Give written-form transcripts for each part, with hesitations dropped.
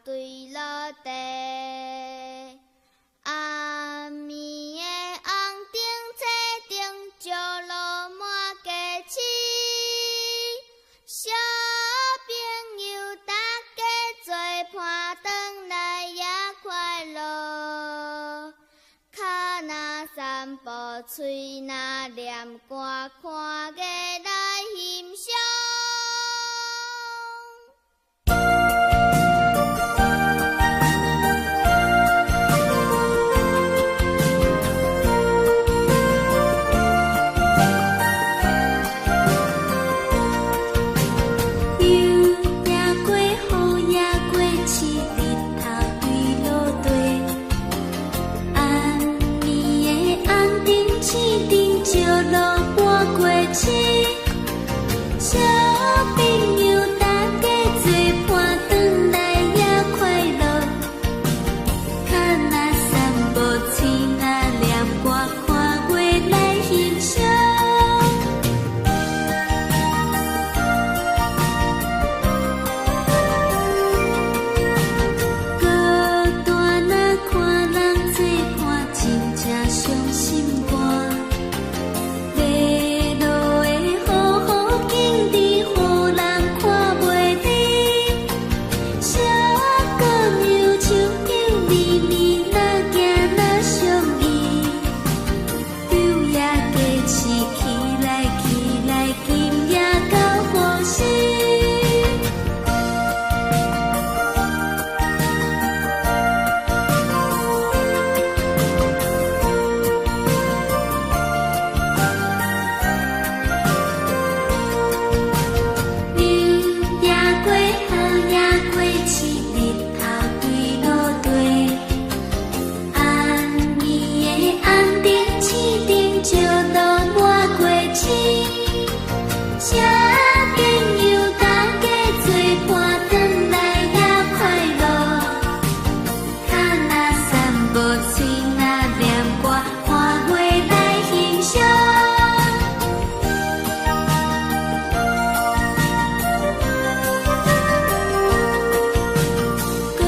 墜落地。暗暝的紅燈車燈照落滿街市，小朋友大家做伴轉來也快樂。跤若散步，喙若念歌，看月來欣賞。雨也過，雨也過，試日頭對落地。暗暝的紅燈試燈照落滿街市，小朋友大家做伴轉來也快樂。跤若散步，喙若念歌，看月來欣賞。孤單若看人做伴，真正傷心肝。欲落的雨雨緊致，予人看袂離。小姑娘手紐綿綿，若行若相依。柳葉雞翅起來起來，今夜到何時？雨也過，雨也過，試日頭對落地。暗暝的紅燈試燈照落滿街市，小朋友大家做伴轉來也快樂。跤若散步，喙若念歌，看月來欣賞。孤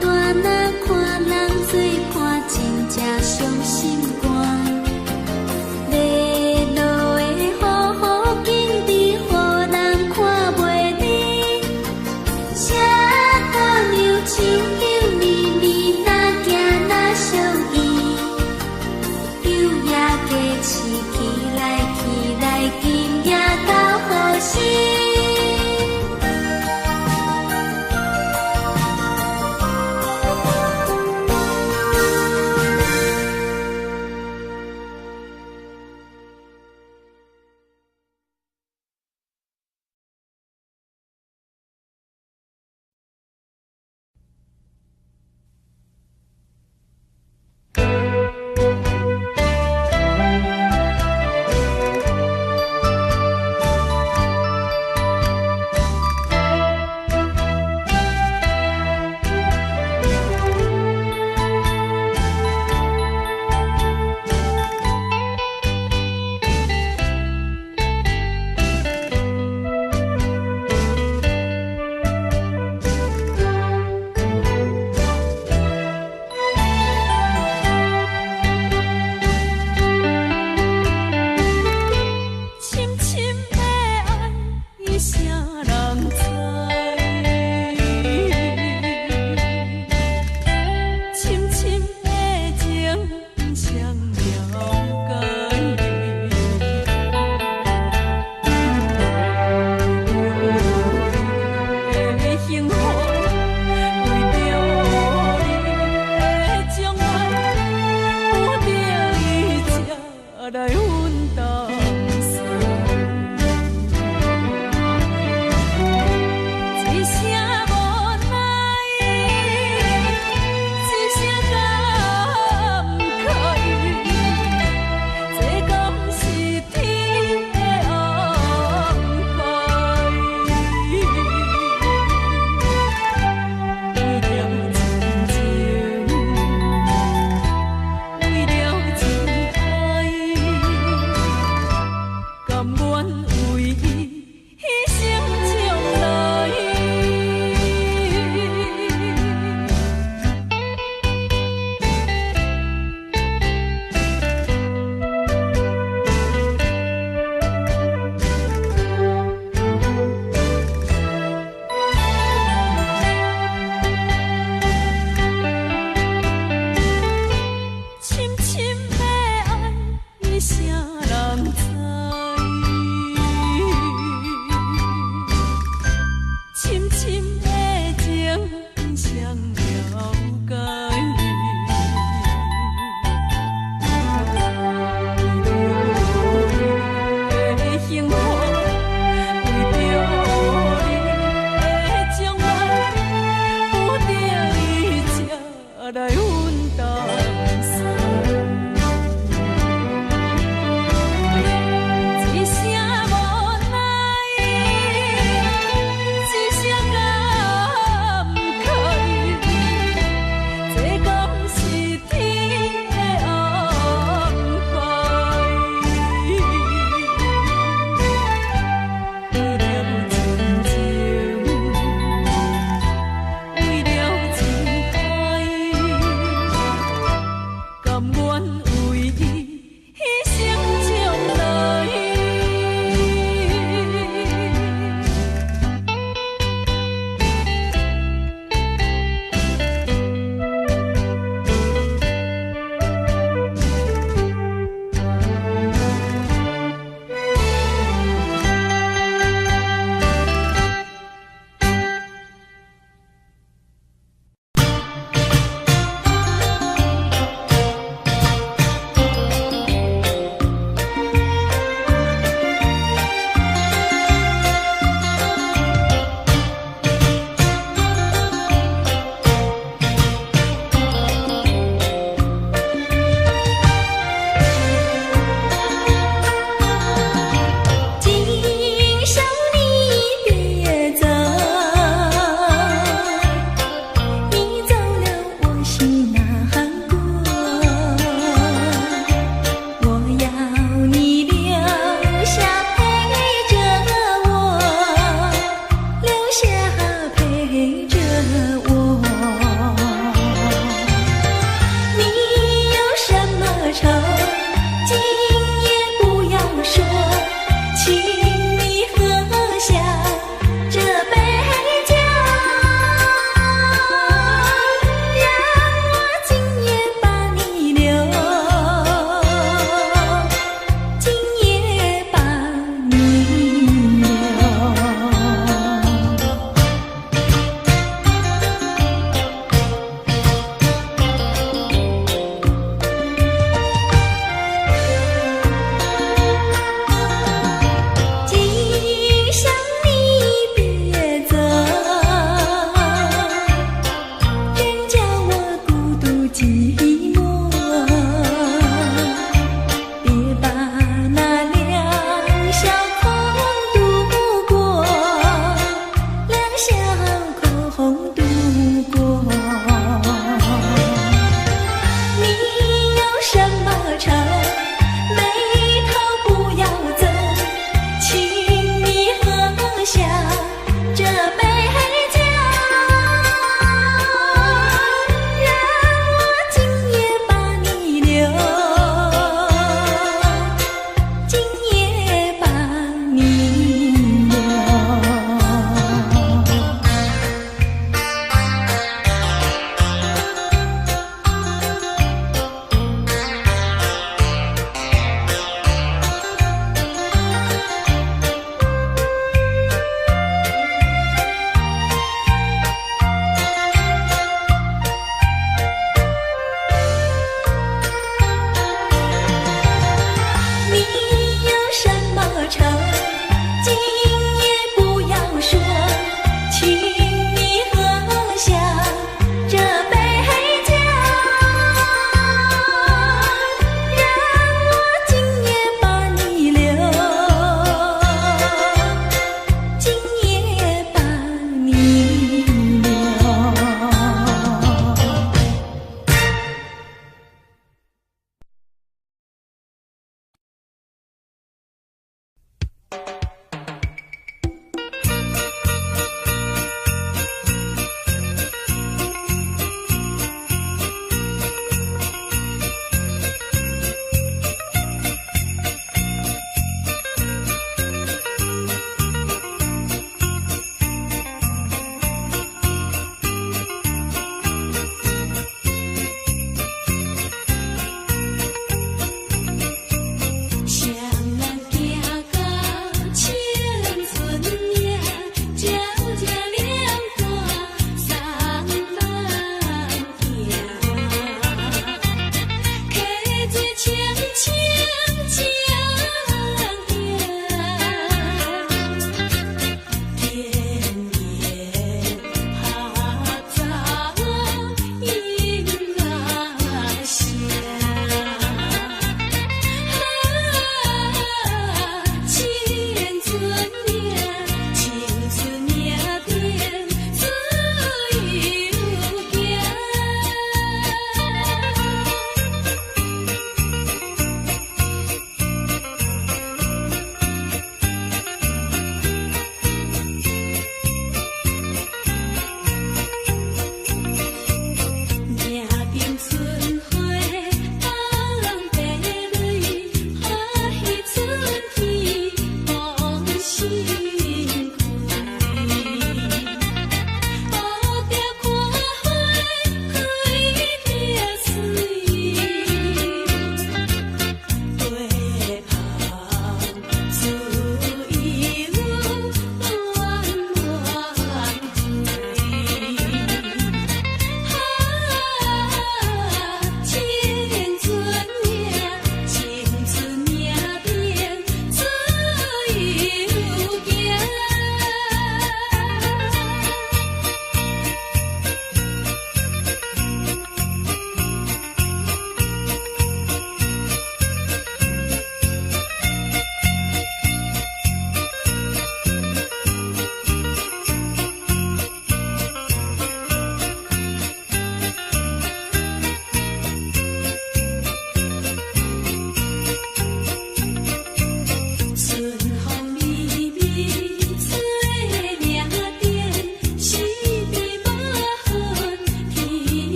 單若看人做伴，真正傷心肝。欲落的雨雨緊致，予人看袂離。小姑娘手紐綿綿，若行若相依。柳葉雞翅起來起來，今夜到何時？深深的愛，啥人知？深深的情，誰了解？為著你的幸福，為著你的將來，不得已才來分東西。一聲無奈，一聲感慨，這敢是天的安排？為了親情，為了真愛。今夜不要說，請你喝下這杯酒，讓我今夜把你留，今夜把你留。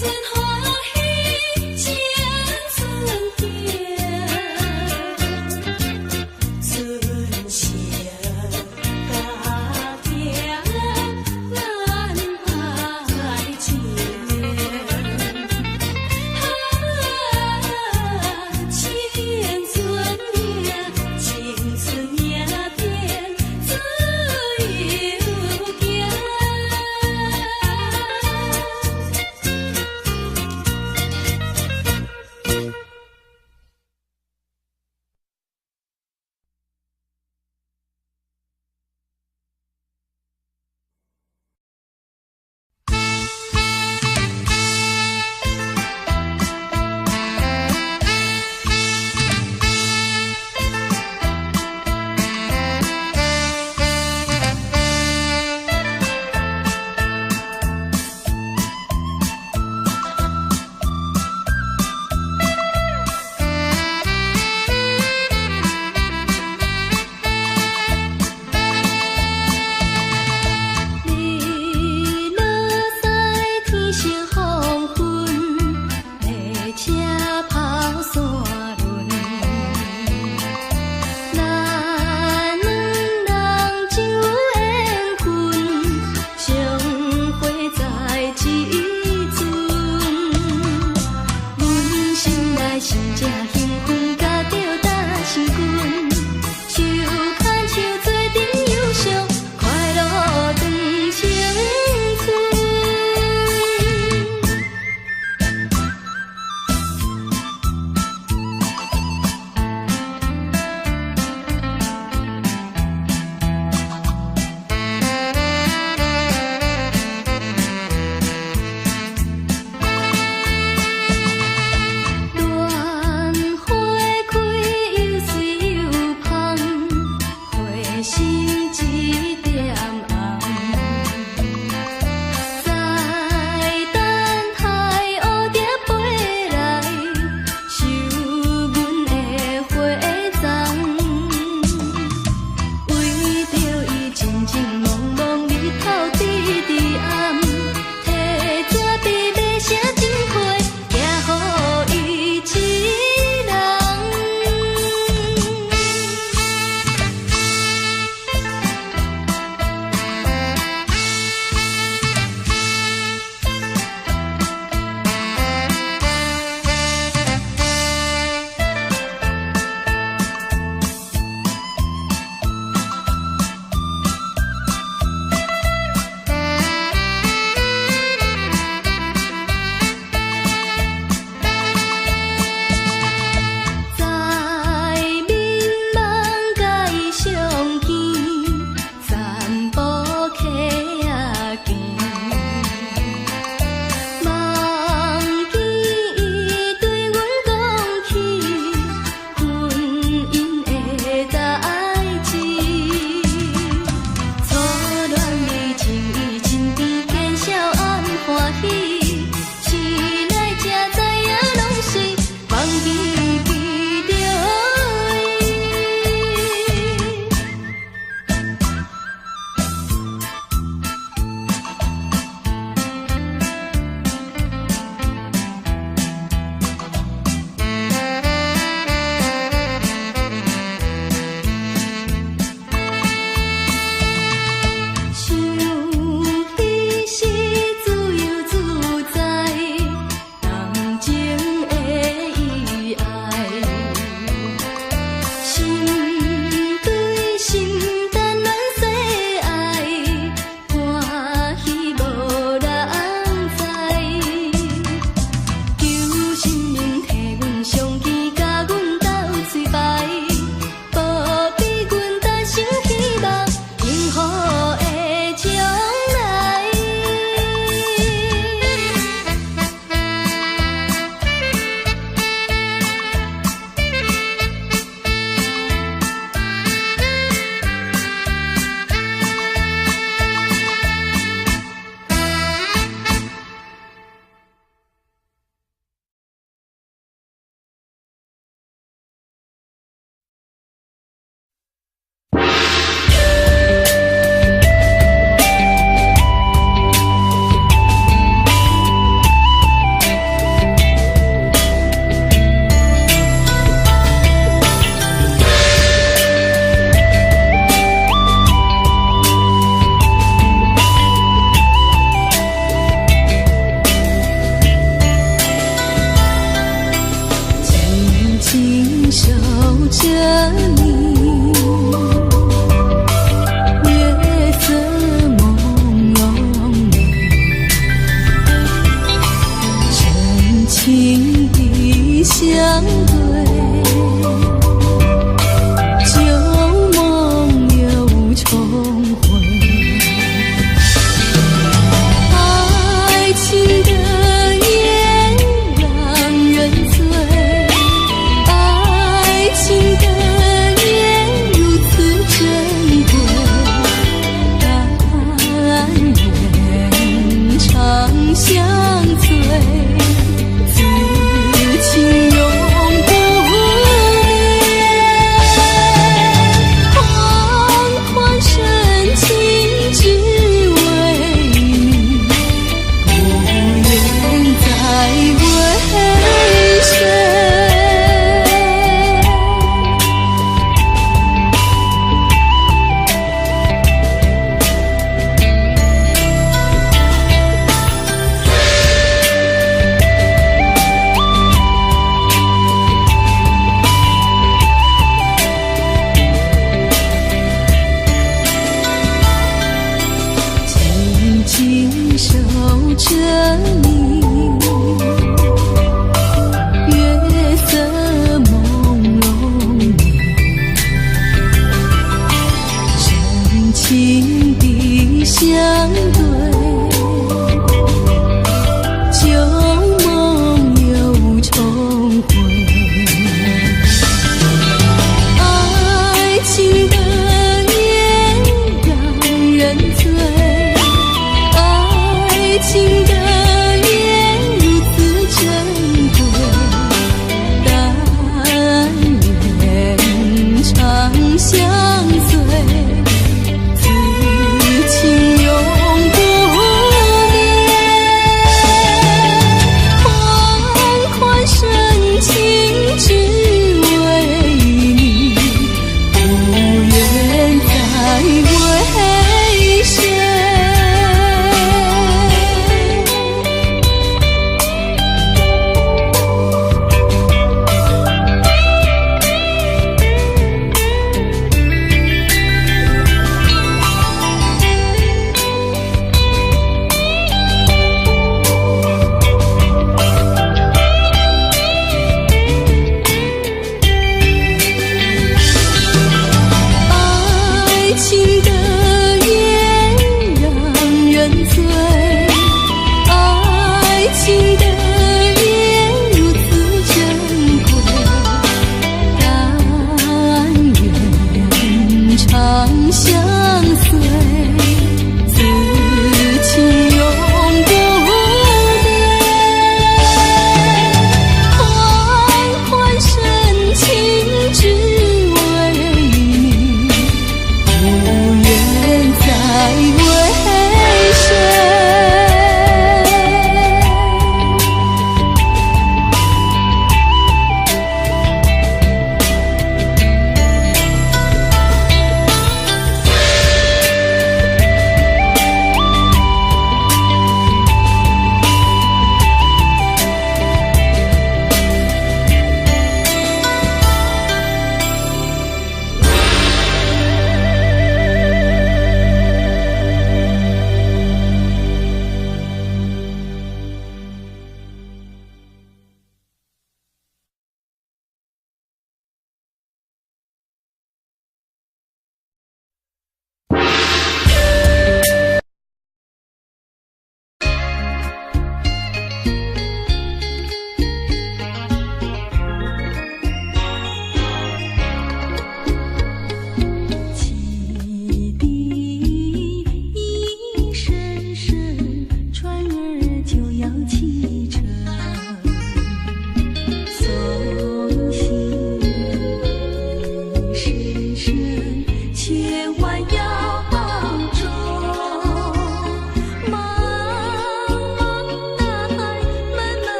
春歡喜，青春行，春生家行，咱愛情。啊，青春命，青春命變自由行。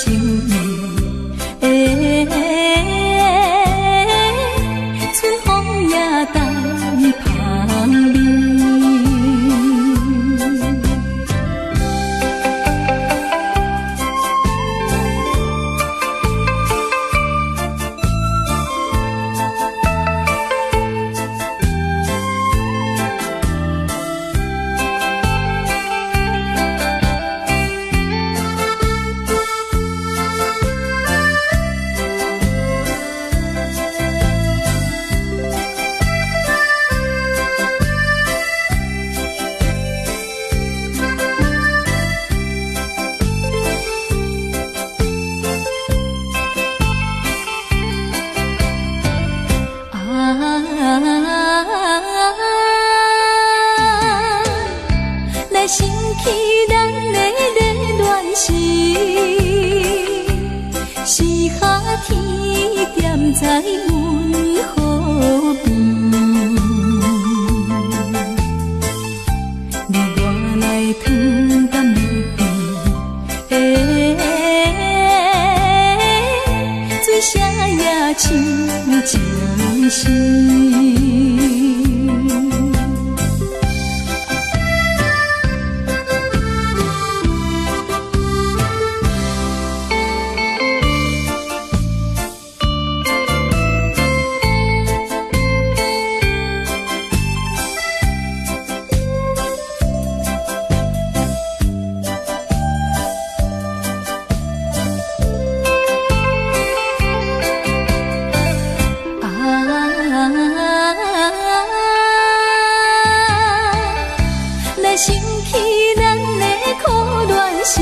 相依，春風也帶香味。來想起咱的熱戀時，四下天踮在阮河邊，你我來糖甘蜜甜，水聲也像情詩。來想起咱的苦戀時，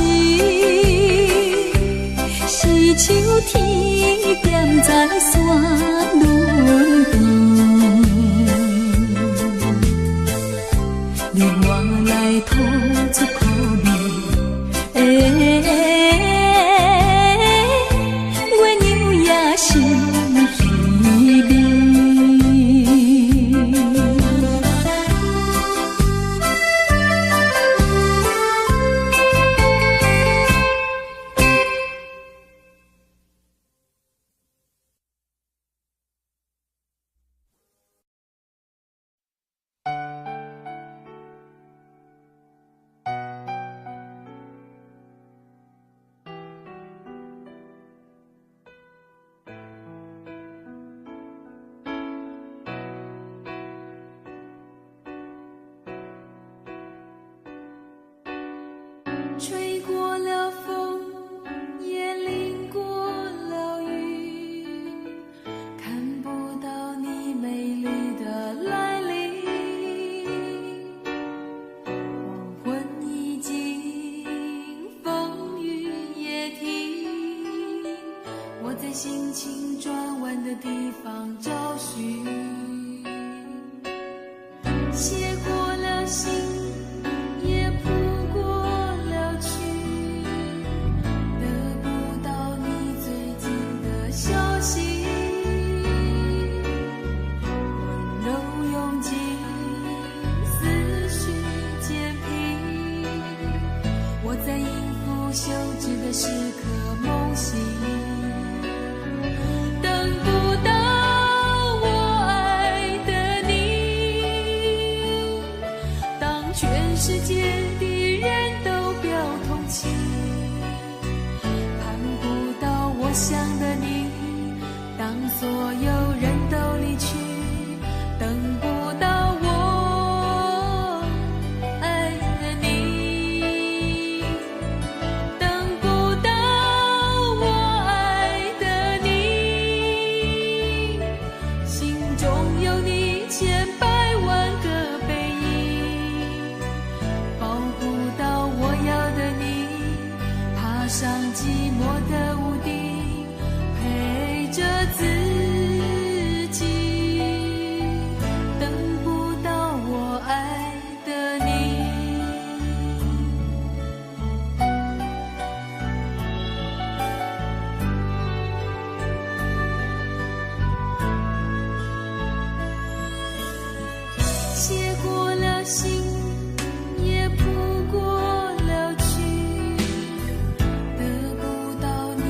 是秋天踮在山崙邊，你我來吐出苦味，月娘也心稀微。吹過了風，也淋過了雨，看不到你美麗的來臨。黃昏已盡，風雨也停，我在心情轉彎的地方找尋，寫過了信，也譜過了曲，得不到你最近的消息。溫柔用盡，思緒漸平，我在音符休止的時刻夢醒，等不到我愛的你，當全世界的人都表同情，盼不到我想的你，當所有人都離去，等不到我愛的你，等不到我愛的你，心中有你千百萬個背影，抱不到我要的你，爬上寂寞的屋頂，陪着自己，等不到我愛的你。寫過了信，也譜過了曲，得不到你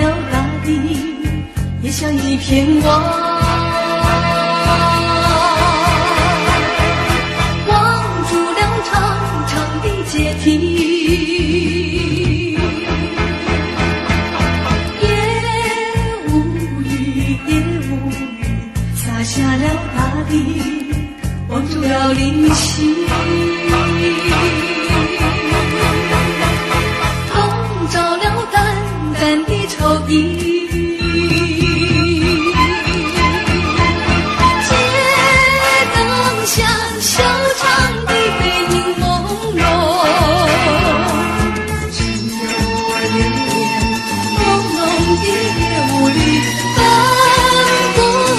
了大地，也像一片網。望住了長長的階梯，夜無語，夜無語，灑下了大地，望住了靈犀。籠罩了淡淡的愁意。街燈下，修長的背影朦朧，只有我留戀朦朧的夜霧裡，分不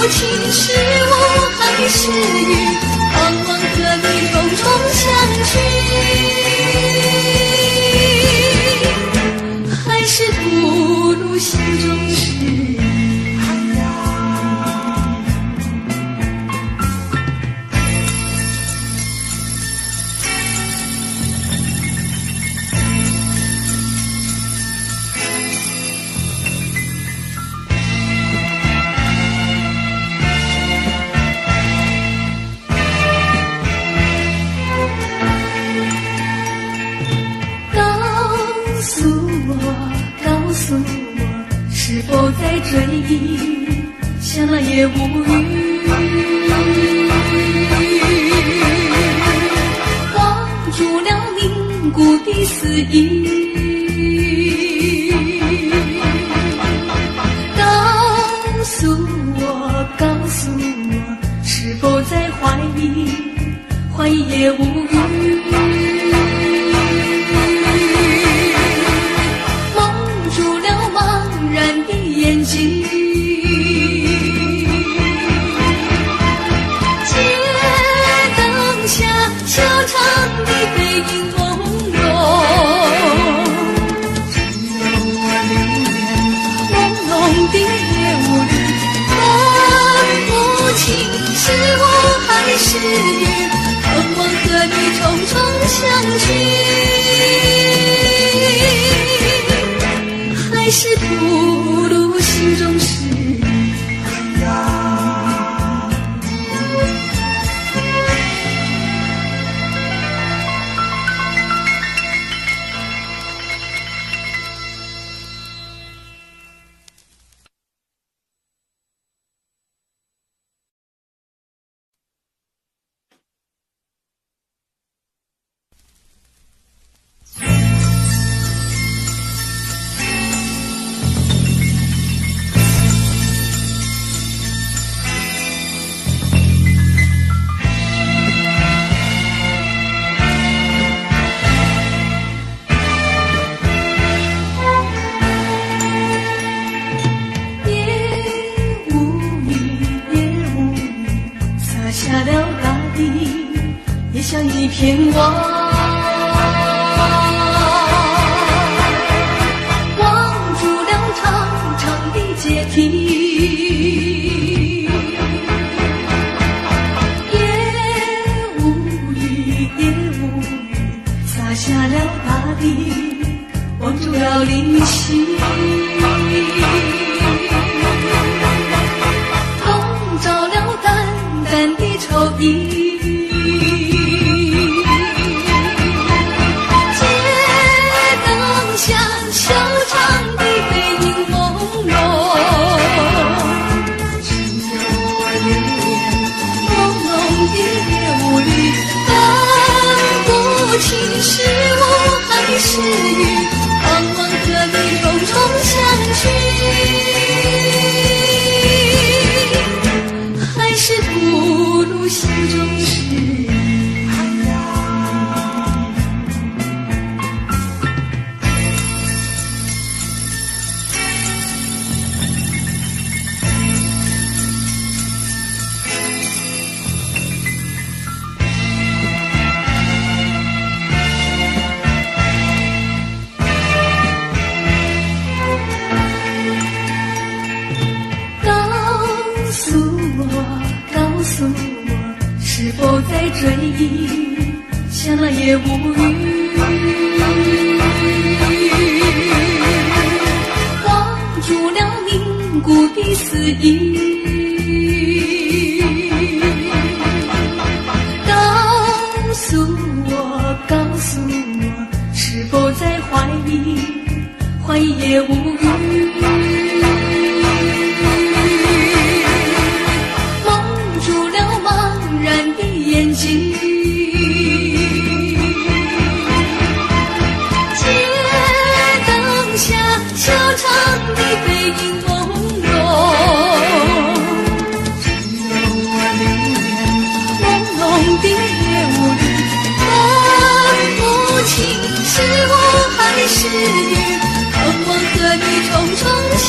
清是霧還是雨，盼望和你重重相聚，還是吐露心中事。告訴我，告訴我，是否在追憶，像那夜無雨，望住了凝固的思憶。告訴我，告訴我，是否在懷疑，懷疑夜無語。蒙住了茫然的眼睛，街燈下，修長的背影朦朧，只有我留戀朦朧的夜霧裡，分不清是霧還是雨，盼望和你重重相聚，還是吐露心中事。夜無語，夜無語，灑下了大地，也像一片網。望住了長長的階梯，夜無語，夜無語，灑下了大地，望住了靈犀。籠罩了淡淡的愁意。街燈下，修長的背影朦朧，只有我留戀朦朧的夜霧裡，分不清是霧還是雨，盼望和你重重相聚，還是吐露心中事。告訴我，告訴我，是否在追憶，像那夜無語，望住住了凝固的思憶。告訴我，告訴我，是否在懷疑？懷疑也無語。蒙住了茫然的眼睛。街燈下，修長的背影朦朧，只有我留戀朦朧的夜霧裡，分不清是霧還是雨。盼望和你重重相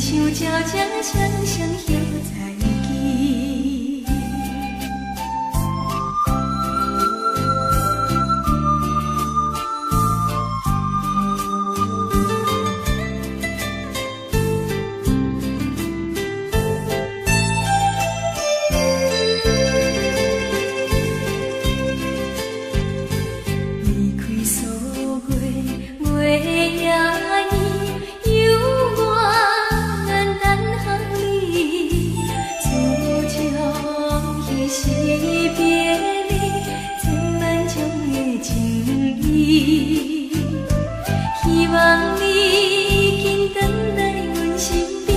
像鸟只双双歇在起。离开素月，月也圆，犹原等候你。自从彼时别离，千万种的情意。希望你紧转来阮身边，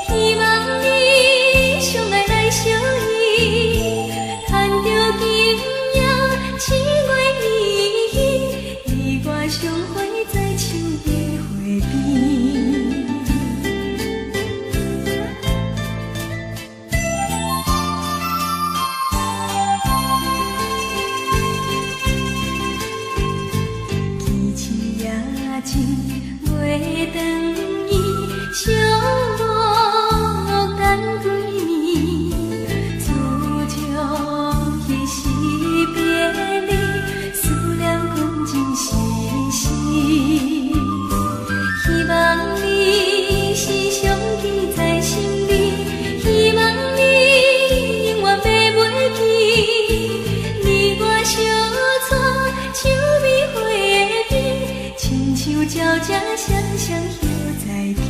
希望你相爱来相依，牵著今夜七月圆，你我相会在秋的花边。坚持也情袂断去，寂寞等几暝。自从彼时别离，思念讲真丝丝。希望你是常记在心里，希望你永远袂袂记。你我相撮秋暝花边，亲像鸟只双双歇在起。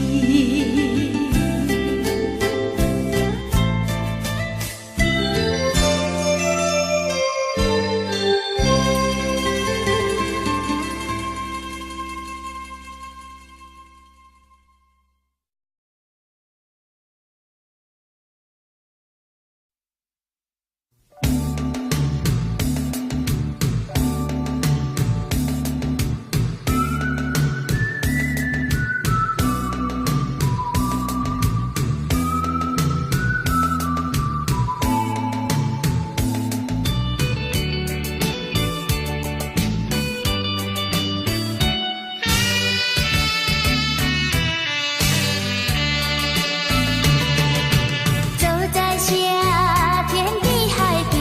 走在夏天的海边，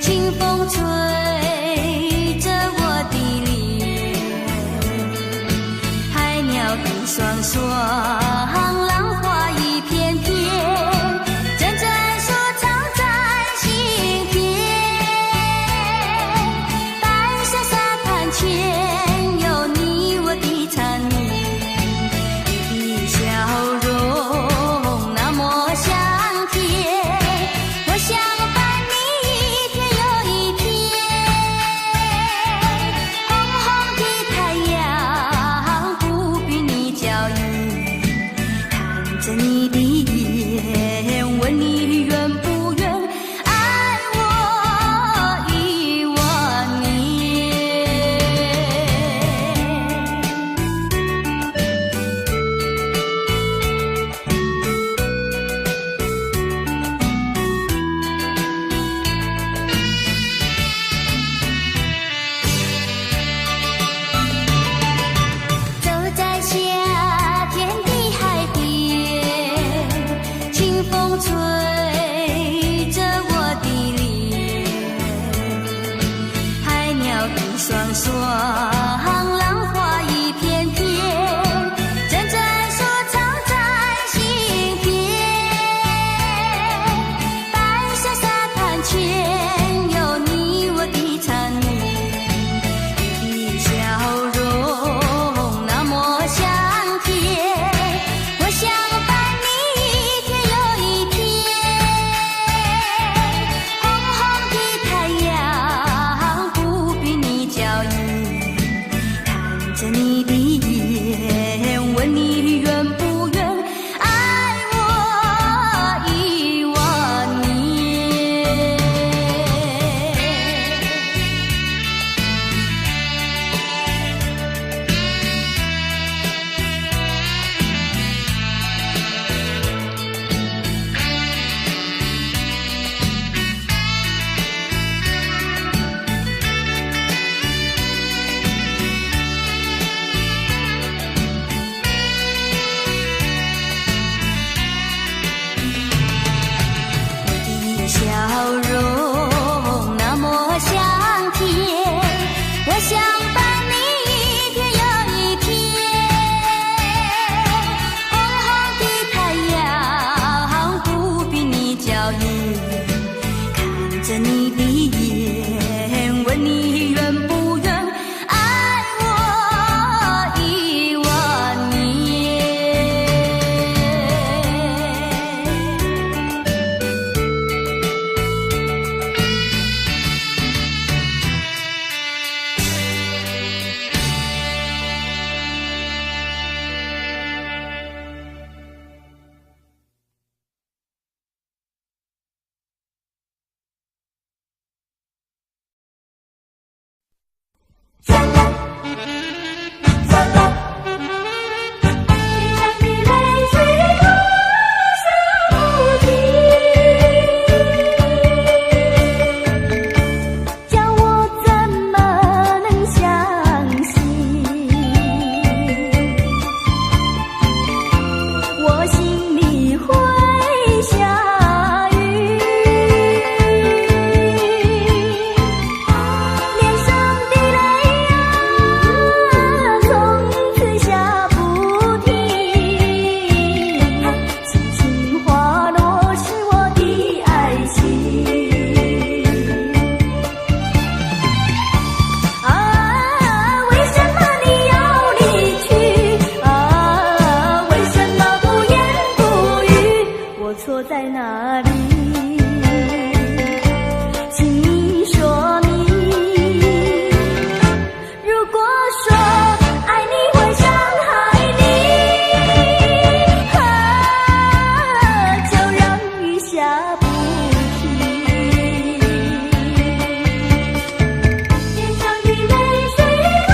清風吹着我的臉，海鳥一雙雙，浪花一片片，陣陣說唱在心田。白色沙灘前有你我的纏綿，你的笑容那麼香甜，我想伴你一天又一天。紅紅的太陽不比你嬌豔，脸上的泪水落下不停，叫我怎么能相信？我心里会下雨，脸上的泪啊，从此下不停，轻轻滑落是我的爱情。啊，为什么你要离去？啊，为什么不言不语？我错在哪里？请你说明。如果说爱你会伤害你，啊，就让雨下不停。脸上的泪水落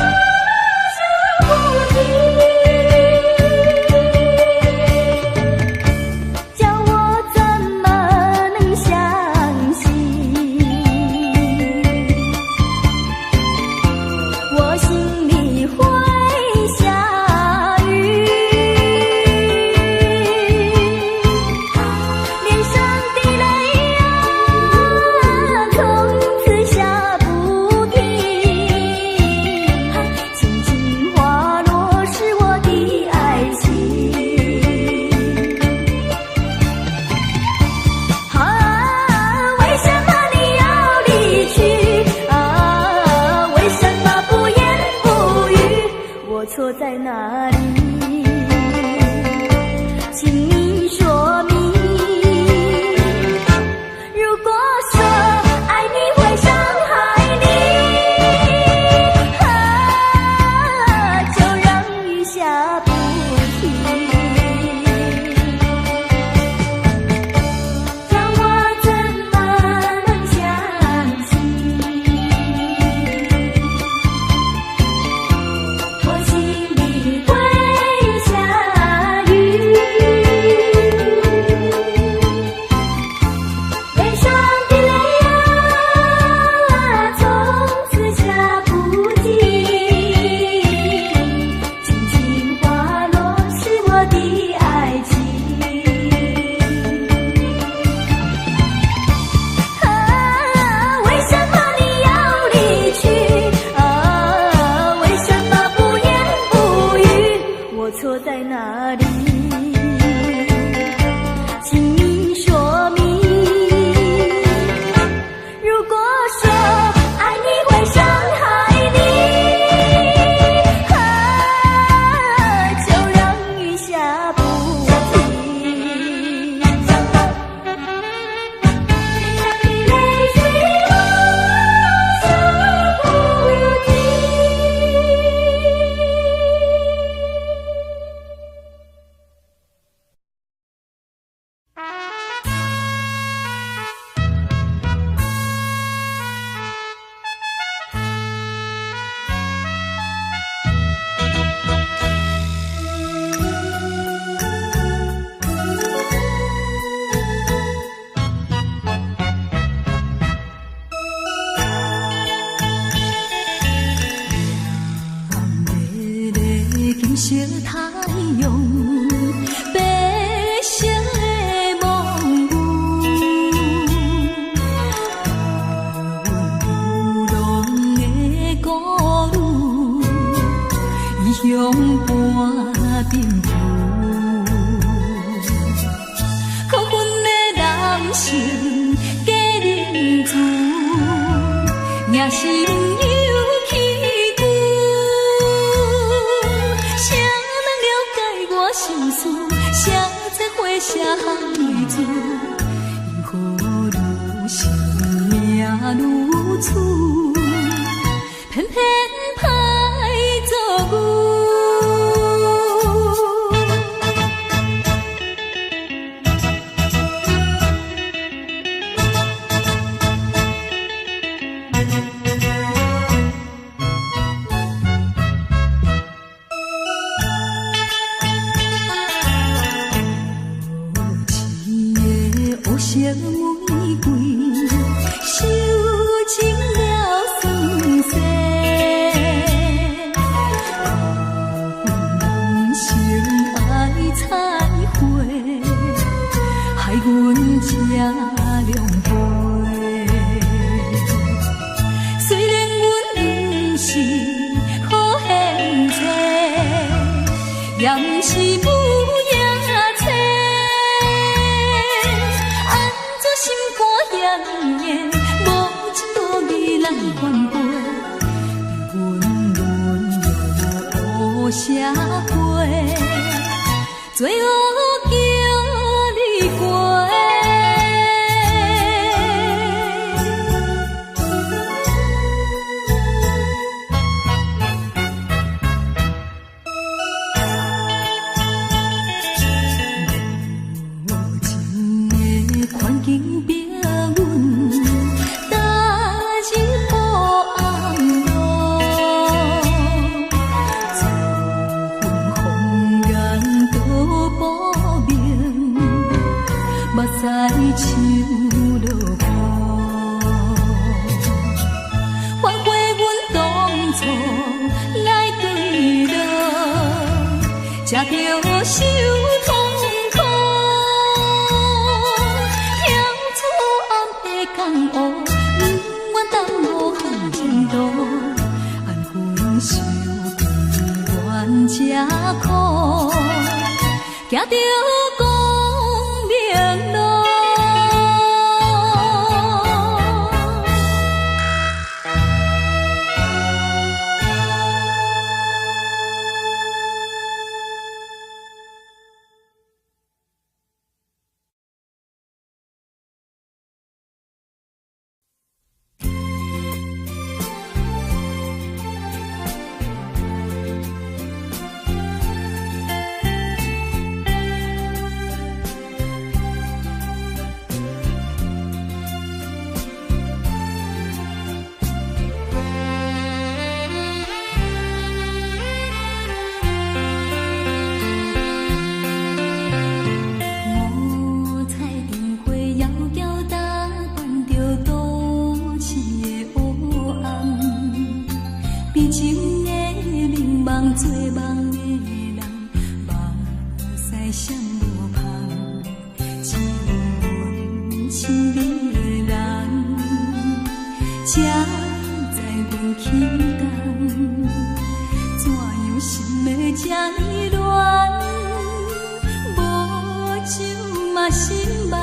下不停，叫我怎么能相信？我心里会下雨，脸上的泪啊，从此下不停，轻轻滑落是我的爱情。啊，为什么你要离去？啊，为什么不言不语？我错在哪里？请你说明。如果说爱你会伤害你，啊，就让雨下不停。叫我怎么能相信？我心里会下雨，脸上的泪啊，从此下不停，轻轻滑落是我的爱情。啊，为什么你要离去？啊，为什么不言不语？我错在哪里？请你说明。如果说爱你会伤害你，啊，就让雨下不停。脸上的泪水落下不停。艳丽的金色太阳，白色的梦雾，流浪的孤女，异乡伴贫富，苦恨的人生假仁慈，赢心有气久。谁人了解我心事？谁知花谢泪珠？因何如生命如此，偏偏歹做牛。狼狽。雖然阮毋是好現世，也毋是母夜叉，按怎心肝遐尼硬，無情無義人反背，阮沦落烏社會，最後叫你過。無情的環境逼阮踏入黑暗路，自阮红颜都薄命，目屎像落雨。反悔阮當初來坠落，才著受痛苦。跳出暗的江湖，不愿耽误好前途，安分守己愿吃苦，行著光明路。五彩燈火遙遙打扮著都市的黑暗，悲情的眠夢做夢的人，目屎閃無芳，只有阮親愛的人，才知阮起工，怎樣心會這呢亂？無酒嘛心茫，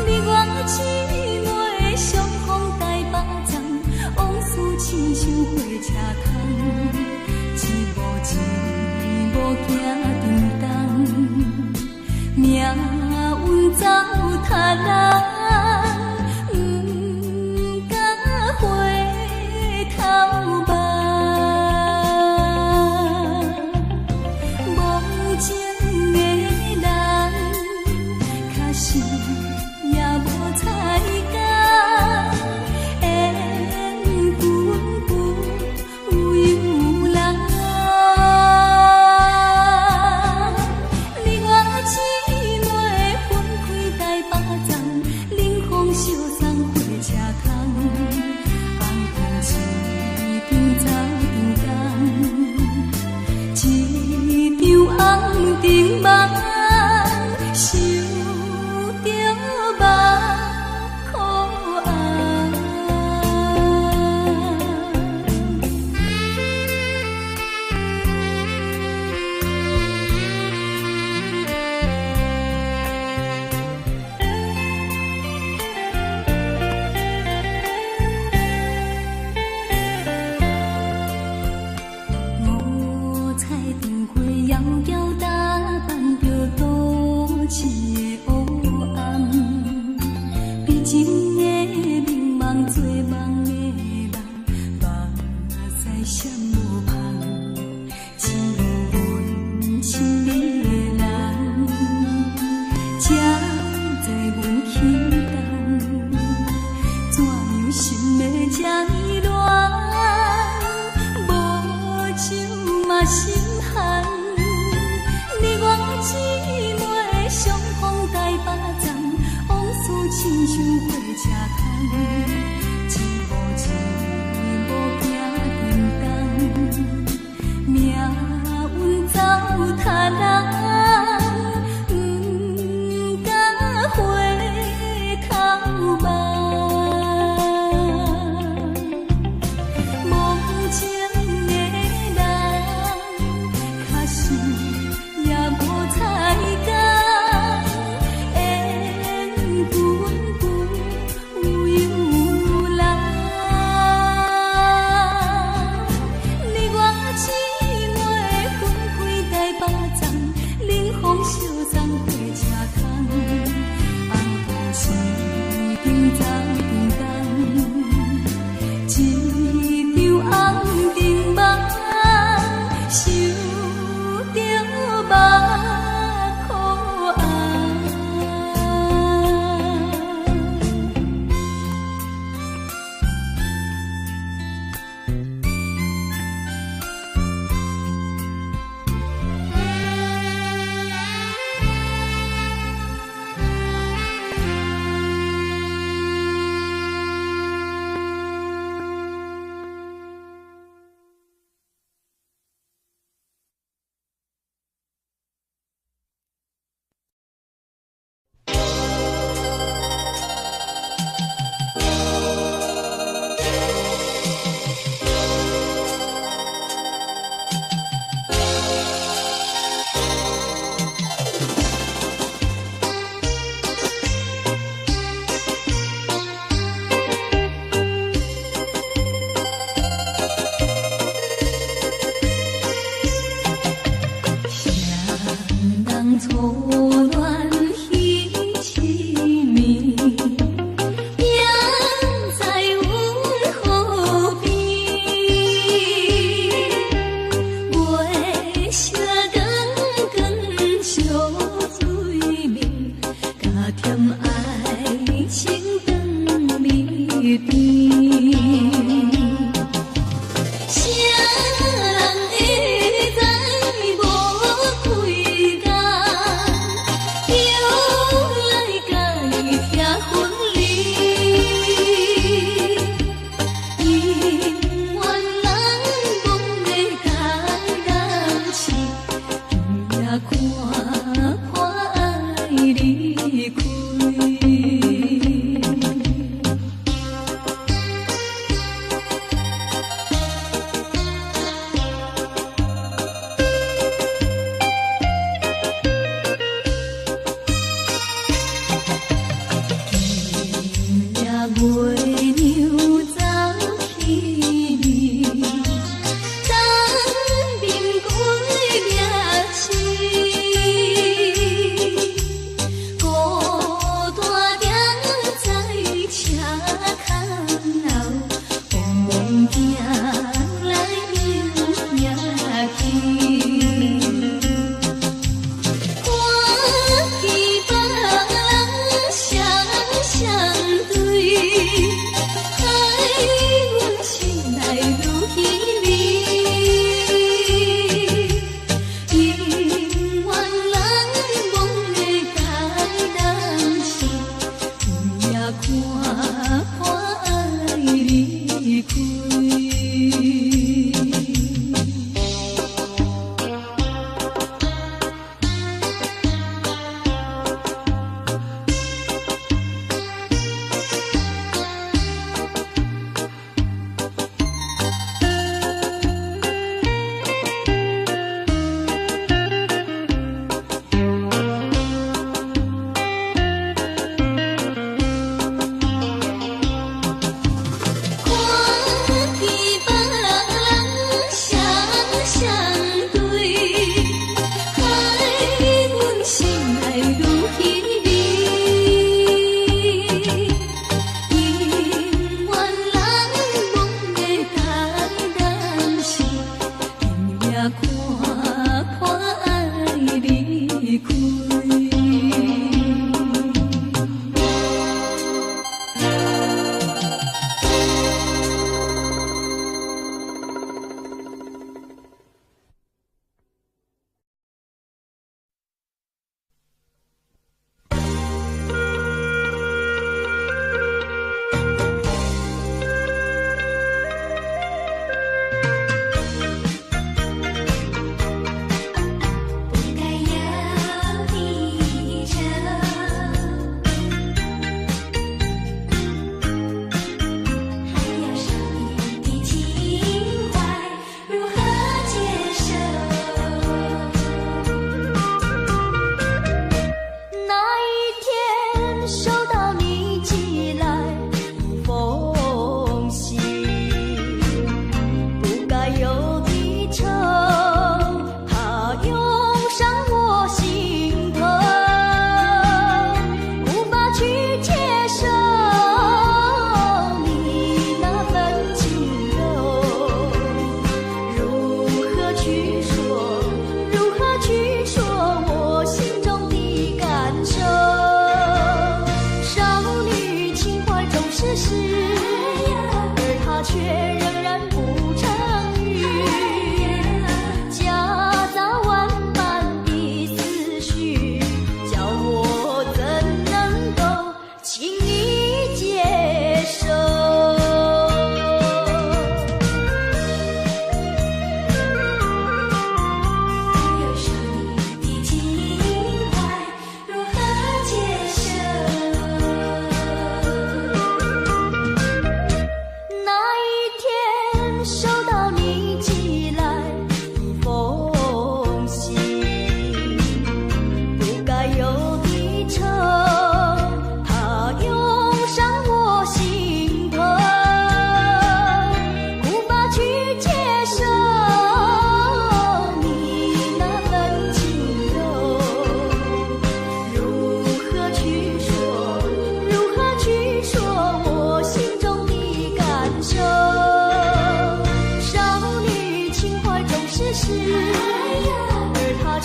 你我姊妹相逢台北站，往事親像火車窗，一步一步行沉重，命運糟蹋人，不敢回頭望。無情的人，確實也無彩工，緣分不由人。你我姊妹分開台北站，冷風相送火車窗，紅燈一張走一張工，一場紅燈夢，想著目苦紅。五彩燈火遙遙打扮著都市的黑暗，悲情的眠夢做夢的人，目屎閃無芳，只有阮親愛的人，才知阮起工，怎樣心會這呢亂？無酒嘛心寒，你我姊妹相逢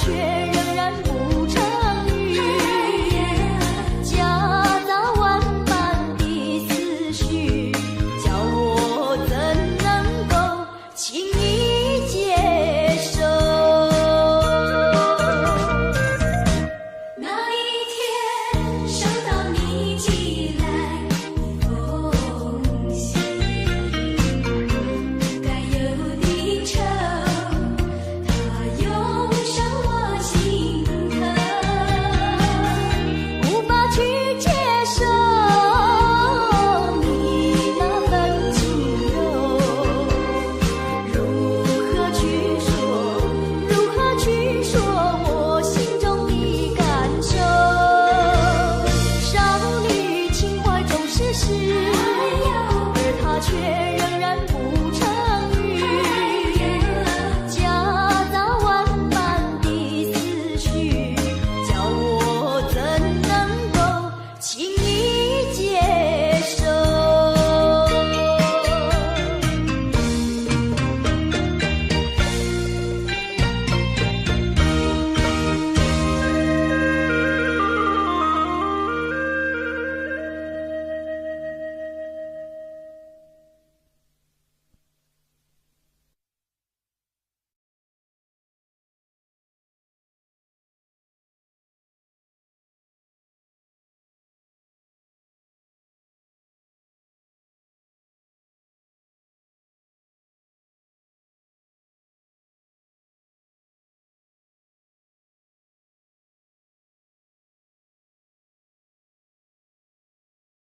卻